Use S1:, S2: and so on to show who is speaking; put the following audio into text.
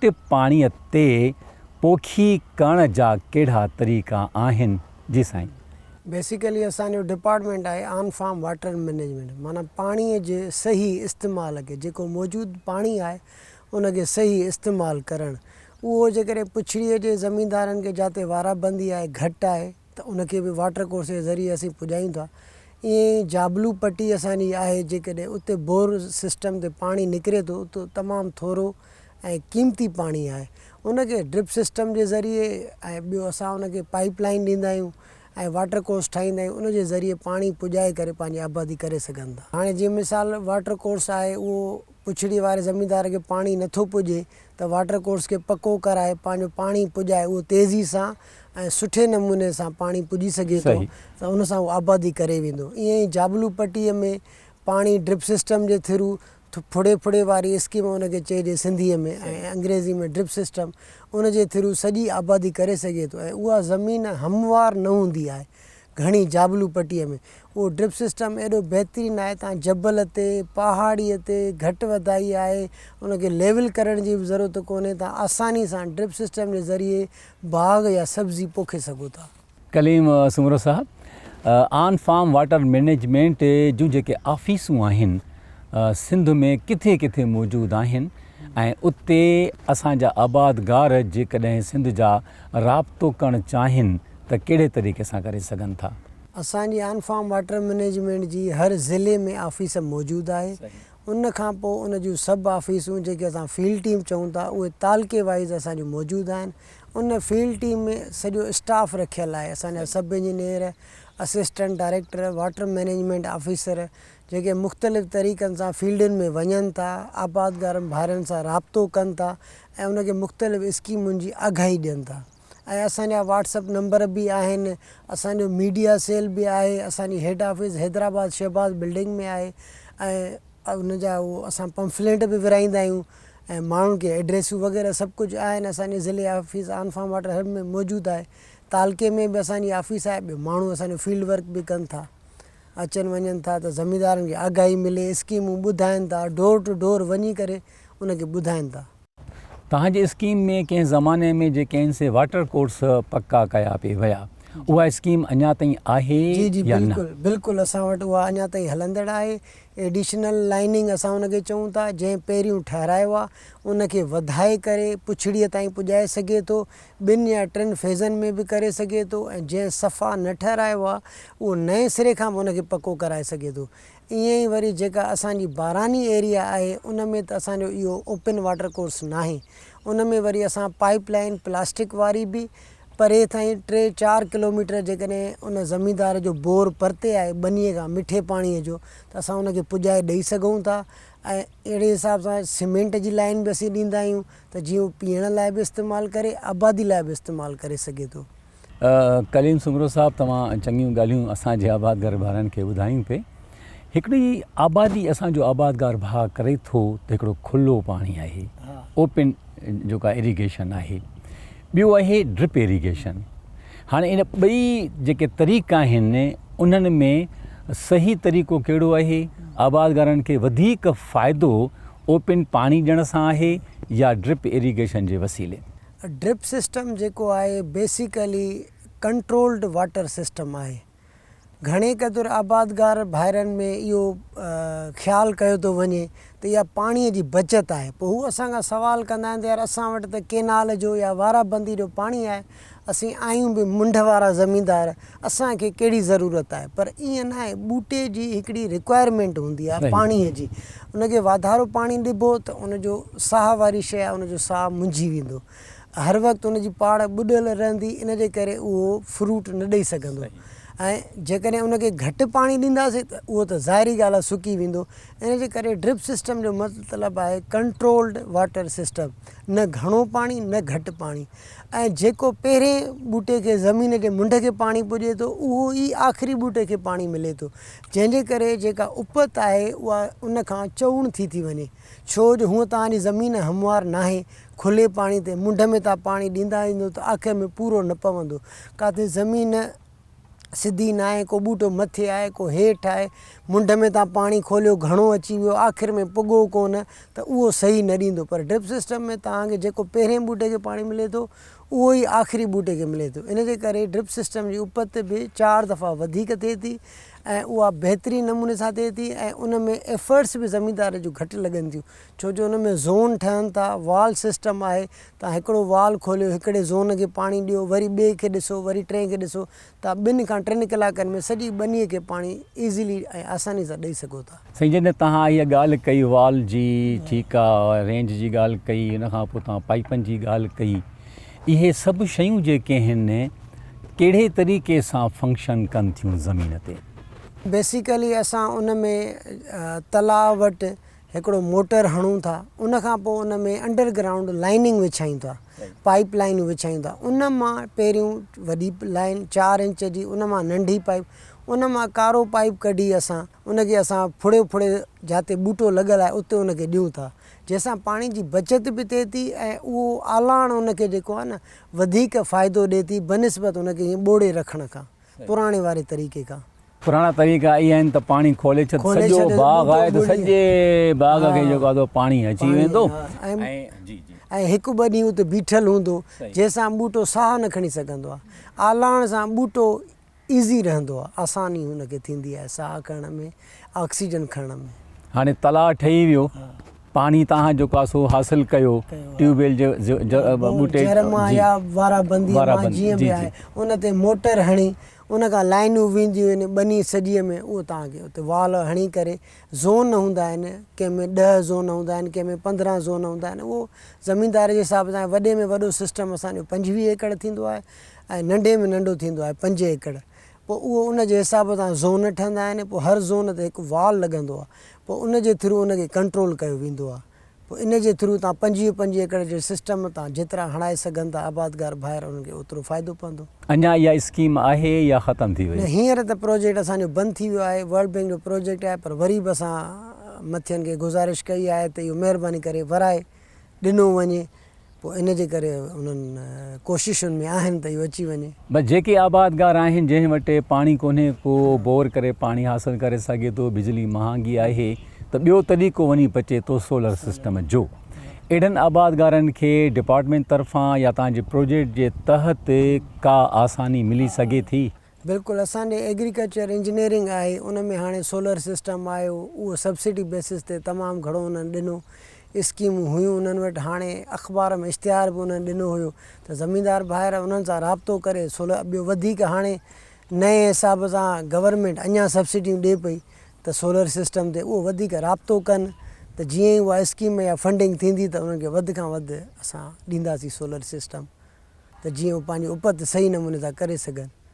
S1: گهٽ پاڻي تي پوکي ڪرڻ جا ڪهڙا طريقا آهن؟ جي سائين.
S2: بيسيڪلي اسان جو ڊپارٽمينٽ آهي آن فارم واٽر مئنيجمينٽ معنيٰ پاڻي جي صحيح استعمال کي جيڪو موجود پاڻي آهي ان کي صحيح استعمال ڪرڻ اهو جيڪڏهن پڇڙيء جي زميندارن کي جاتي وارا بندي آهي گهٽ آهي ته ان کي به واٽر ڪورس جي ذريعي اسين پڄايون ٿا ائين ئي جابلو پٽي اسان جي آهي جيڪڏهن اتي بور سسٽم تي پاڻي نڪري ٿو اتي تمام ٿورو ۽ قيمتي پاڻي آهي ان کي ڊرپ سسٽم جي ذريعي ۽ ٻيو اسان ان کي پائپ لائن ڏيندا آهيون ۽ واٽر ڪورس ٺاهيندا آهيون ان جي ذريعي پاڻي پڄائي ڪري پنهنجي آبادي ڪري سگهن ٿا. هاڻي جيئن مثال واٽر ڪورس آهي اهو پڇڙي واري زميندار کي پاڻي نٿو پڄي ته واٽر ڪورس کي پڪو ڪرائي پنهنجو پاڻي پڄائي اهو تيزي سان ۽ سٺي نموني سان پاڻي پڄي سگهي ٿو ته ان سان اهو آبادي ڪري ويندو ائين ئي جابلو پٽي ۾ پاڻي ڊرپ سسٽم جي ٿرو ڦڙي ڦڙي واري اسڪيم ان کي چئجي سنڌيء ۾ ۽ انگريزي ۾ ڊرپ سسٽم ان جي ٿرو سڄي آبادي ڪري سگهي ٿو ۽ اها زمين هموار نه هوندي آهي گهڻي جابلو پٽيء ۾ اهو ڊرپ سسٽم ايڏو بهترين آهي تان جبل تي پهاڙيء تي گهٽ وڌائي آهي ان کي ليول ڪرڻ جي به ضرورت ڪونهي تان آساني سان ڊرپ سسٽم جي ذريعي باغ يا سبزي پوکي سگهو ٿا.
S1: ڪليم سومرو صاحب آن فارم واٽر مئنيجمينٽ جون جيڪي آفيسون آهن سنڌ ۾ ڪٿي ڪٿي موجود آهن ۽ اتي اسان جا آبادگار جيڪڏهن سنڌ جا رابطو ڪرڻ چاهين ته ڪهڙي طريقي سان ڪري سگهن ٿا؟
S2: اسان جي آن فارم واٽر مئنيجمينٽ جي هر ضلعي ۾ آفيس موجود آهي ان کان پوء ان جون سب آفيسون جيڪي اسان فيلڊ ٽيم چئون ٿا اهي تعلقي وائيز اسان جون موجود آهن ان فيلڊ ٽيم ۾ سڄو اسٽاف رکيل آهي اسان جا sub engineer, assistant director, water management officer جيڪي مختلف طريقن سان فيلڊن ۾ وڃن ٿا آبادگارن ڀائرن سان رابطو ڪن ٿا ۽ ان کي مختلف اسڪيمن جي آگاهي ڏين ٿا ۽ اسان جا واٽس اپ نمبر به آهن اسان جو ميڊيا سيل به آهي اسان جي head office Hyderabad Shahbaz building ۾ آهي ۽ ان جا اهو اسان پمفليٽ به ورهائيندا آهيون ۽ ماڻهن کي ايڊريسون وغيره سڀ ڪجهه آهن اسان جي ضلعي آفيس آن فارم واٽر هب ۾ موجود آهي تعلقي ۾ به اسان جي آفيس آهي ٻيو ماڻهو اسان جو فيلڊ ورڪ به ڪن ٿا اچن وڃن ٿا ته زميندارن کي آگاهي ملي اسڪيمون ٻڌائن ٿا ڊور ٽو ڊور وڃي ڪري ان کي ٻڌائن ٿا.
S1: توهان جي اسڪيم ۾ ڪنهن زماني ۾ جيڪي آهن سي واٽر ڪورس پڪا ڪيا پئي ويا اها اسڪيم اڃا تائين آهي
S2: جي جي
S1: يا نه؟
S2: بلڪل بلڪل اسان وٽ اها اڃا تائين هلندڙ آهي ايڊيشنل لائننگ اسان ان کي چئون ٿا جنهن پهريون ٺهرايو آهي ان کي وڌائي ڪري پڇڙيء تائين پڄائي سگهي ٿو ٻن يا ٽن فيزن ۾ به ڪري سگهي ٿو ۽ جنهن صفا نه ٺهرايو آهي اهو نئين سري کان به ان کي پڪو ڪرائي سگهي ٿو. ائين ئي وري جيڪا اسان جي باراني ايريا آهي ان ۾ ته اسان جو اهو اوپن واٽر ڪورس ناهي ان ۾ وري اسان پائيپ لائين پلاسٽڪ واري به پري تائين ٽي چار ڪلوميٽر جيڪڏهن ان زميندار جو بور پرتي آهي ٻنيء کان مٺي پاڻيء جو ته اسان ان کي پڄائي ڏئي سگهون ٿا ۽ اهڙي حساب سان سيمينٽ جي لائين به اسين ڏيندا آهيون ته جيئن هو پيئڻ لاء به استعمال ڪري آبادي لاء به استعمال ڪري سگهي ٿو.
S1: ڪليم سومرو صاحب توهان چڱيون ڳالهيون اسان جي آبادگار ڀائرن کي ٻڌايون پئي. هڪڙي آبادي اسان جو آبادگار ڀاء ڪري ٿو ته هڪڙو کلو پاڻي آهي اوپن جيڪا ايريگيشن آهي ٻيو آهي ڊرپ ايريگيشن هاڻي ان ٻئي جيڪي طريقا آهن انهن ۾ صحيح طريقو ڪهڙو آهي آبادگارن کي وڌيڪ فائدو اوپن پاڻي ڏيڻ سان آهي يا ڊرپ ايريگيشن جي وسيلي؟
S2: ڊرپ سسٽم جيڪو آهي بيسيڪلي ڪنٽرولڊ واٽر سسٽم آهي. گهڻي قدر آبادگار ڀائرن ۾ اهو خيال ڪيو ٿو وڃي ته اها پاڻي جي بچت آهي پوء هو اسان کان سوال ڪندا آهن ته يار اسان وٽ ته ڪينال جو يا وارا بندي جو پاڻي آهي اسين آهيون به منڍ وارا زميندار اسان کي ڪهڙي ضرورت آهي پر ائين ناهي ٻوٽي جي هڪڙي رڪوائرمينٽ هوندي آهي پاڻي جي ان کي واڌارو پاڻي ڏبو ته ان جو ساهه واري شيء آهي ان جو ساهه منجهي ويندو هر وقت ان جي پاڙ ٻڏل رهندي ان جي ڪري اهو فروٽ نه ڏئي سگهندو ۽ جيڪڏهن ان کي گهٽ پاڻي ڏينداسين ته اهو ته ظاهري ڳالهه آهي سڪي ويندو ان جي ڪري ڊرپ سسٽم جو مطلب آهي ڪنٽرولڊ واٽر سسٽم نه گهڻو پاڻي نه گهٽ پاڻي ۽ جيڪو پهرين ٻوٽي کي زمين جي منڍ کي پاڻي پڄي ٿو اهو ئي آخري ٻوٽي کي پاڻي ملي ٿو جنهن جي ڪري جيڪا اپت آهي اها ان کان چئوڻ ٿي ٿي وڃي ڇو جو هونء توهان جي زمين هموار ناهي کلي پاڻي تي منڍ ۾ توهان پاڻي ڏيندا ايندو ته آخر ۾ پورو نه پوندو ڪاٿي زمين سڌي ناهي، ڪو ٻوٽو مٿي آهي، ڪو هيٺ آهي، منڍ ۾ تان پاڻي کوليو گهڻو اچي ويو، آخر ۾ پڳو ڪونه ته اهو صحيح نه ڏيندو پر ڊرپ سسٽم ۾ توهان کي جيڪو پهرين ٻوٽي کي پاڻي ملي ٿو اهو ئي آخري ٻوٽي کي ملي ٿو ان جي ڪري ڊرپ سسٽم جي اپت به چار دفعا وڌيڪ ٿئي ٿي ۽ اها بهترين نموني سان ٿئي ٿي ۽ ان ۾ ايفرٽس به زميندار جون گهٽ لڳن ٿيون ڇو جو ان ۾ زون ٺهن ٿا وال سسٽم آهي تان هڪڙو وال کوليو هڪڙي زون کي پاڻي ڏيو وري ٻئي کي ڏسو وري ٽئين کي ڏسو تان ٻن کان ٽن ڪلاڪن ۾ سڄي ٻنيء کي پاڻي ايزلي ۽ آساني سان ڏئي سگهو ٿا.
S1: سائين جڏهن توهان اها ڳالهه ڪئي وال جي ٺيڪ آ رينج جي ڳالهه ڪئي ان کان پوء توهان پائيپن جي ڳالهه ڪئي اهي سڀ شيون جيڪي آهن ڪهڙي طريقي سان فنڪشن ڪن ٿيون زمين تي؟
S2: بيسيڪلي اسان ان ۾ تلاء وٽ هڪڙو موٽر هڻون ٿا ان کان پوء ان ۾ انڊر گرائونڊ لائننگ وڇايون ٿا پائيپ لائنون وڇايون ٿا ان مان پهريون وڏي لائن چار انچ جي ان مان ننڍي پائيپ ان مان ڪارو پائيپ ڪڍي اسان ان کي اسان ڦڙي ڦڙي جاتي ٻوٽو لڳل آهي اتي ان کي ڏيون ٿا جنهن سان پاڻي جي بچت به ٿئي ٿي ۽ اهو آلاڻ ان کي جيڪو آهي نه وڌيڪ فائدو ڏئي ٿي بنسبت ان کي ائين ٻوڙي رکڻ کان پراڻي واري طريقي کان.
S1: پراڻا طريقا اهي آهن ته پاڻي کولي ڇڏ سڄو باغ آهي ته سڄي باغ کي جيڪو آهي پاڻي اچي ويندو
S2: ۽ هڪ ٻه ڏينهن اتي بيٺل هوندو جنهن سان ٻوٽو ساهه نه کڻي سگهندو آهي آلاڻ سان ٻوٽو ايزي رهندو آهي آساني هن کي ٿيندي آهي ساهه کڻڻ ۾ آڪسيجن کڻڻ ۾.
S1: هاڻي تلاء ٺهي ويو پاڻي تهان جيڪو آهي سو حاصل ڪيو ٽيوب ويل جي ٻوٽي
S2: جر مان يا وارا بندي مان جيئن به آهي ان تي موٽر هڻي ان کان لائنون وينديون آهن ٻني سڄيء ۾ اهو توهان کي اتي وال هڻي ڪري زون هوندا آهن ڪنهن ۾ ڏهه زون هوندا آهن ڪنهن ۾ 15 زون هوندا آهن اهو زميندار جي حساب سان وڏي ۾ وڏو سسٽم اسان جو 25 ايڪڙ ٿيندو آهي ۽ ننڍي ۾ ننڍو ٿيندو آهي پنج ايڪڙ پوء اهو ان جي حساب سان زون ٺهندا آهن پوء هر زون تي هڪ وال لڳندو آهي پوء ان جي ٿرو ان کي ڪنٽرول ڪيو ويندو آهي پوء ان جي ٿرو تان 25 25 ايڪڙ جي سسٽم تان جيترا هڻائي سگهن ٿا آبادگار ڀائر انهن کي اوترو فائدو پوندو.
S1: اڃا اها اسڪيم آهي يا ختم ٿي وئي؟
S2: نه هينئر ته پروجيڪٽ اسان جو بند ٿي ويو آهي ورلڊ بينڪ جو پروجيڪٽ آهي پر وري به اسان مٿين کي گذارش ڪئي آهي ته اهو مهرباني ڪري ورائي ڏنو وڃي پوء ان جي ڪري انهن ڪوششن ۾ آهن ته اهو اچي وڃي.
S1: بس جيڪي آبادگار آهن جنهن وٽ پاڻي ڪونهي ڪو بور ڪري پاڻي حاصل ڪري سگهي ٿو بجلي مهانگي آهي ته ٻيو طريقو وڃي بچي ٿو سولر سسٽم جو اهڙن آبادگارن کي ڊپارٽمينٽ طرفان يا توهان جي پروجيڪٽ جي تحت ڪا آساني ملي سگهي ٿي؟
S2: بلڪل اسان ڏي ايگريڪلچر انجنيئرنگ آهي ان ۾ هاڻي سولر سسٽم آيو اهو سبسڊي بيسس تي تمام گهڻو انهن ڏنو اسڪيمون هيون انهن وٽ هاڻي اخبار ۾ اشتهار به انهن ڏنو هيو ته زميندار ڀائر انهن سان رابطو ڪري سولر ٻيو وڌيڪ هاڻي نئين حساب سان گورنمينٽ اڃا سبسڊيون ڏي پئي ته سولر سسٽم تي اهو وڌيڪ رابطو ڪن ته جيئن ئي اها اسڪيم يا فنڊنگ ٿيندي ته انهن کي وڌ کان وڌ اسان ڏينداسين سولر سسٽم ته جيئن هو پنهنجي اپت صحيح نموني سان ڪري سگهن.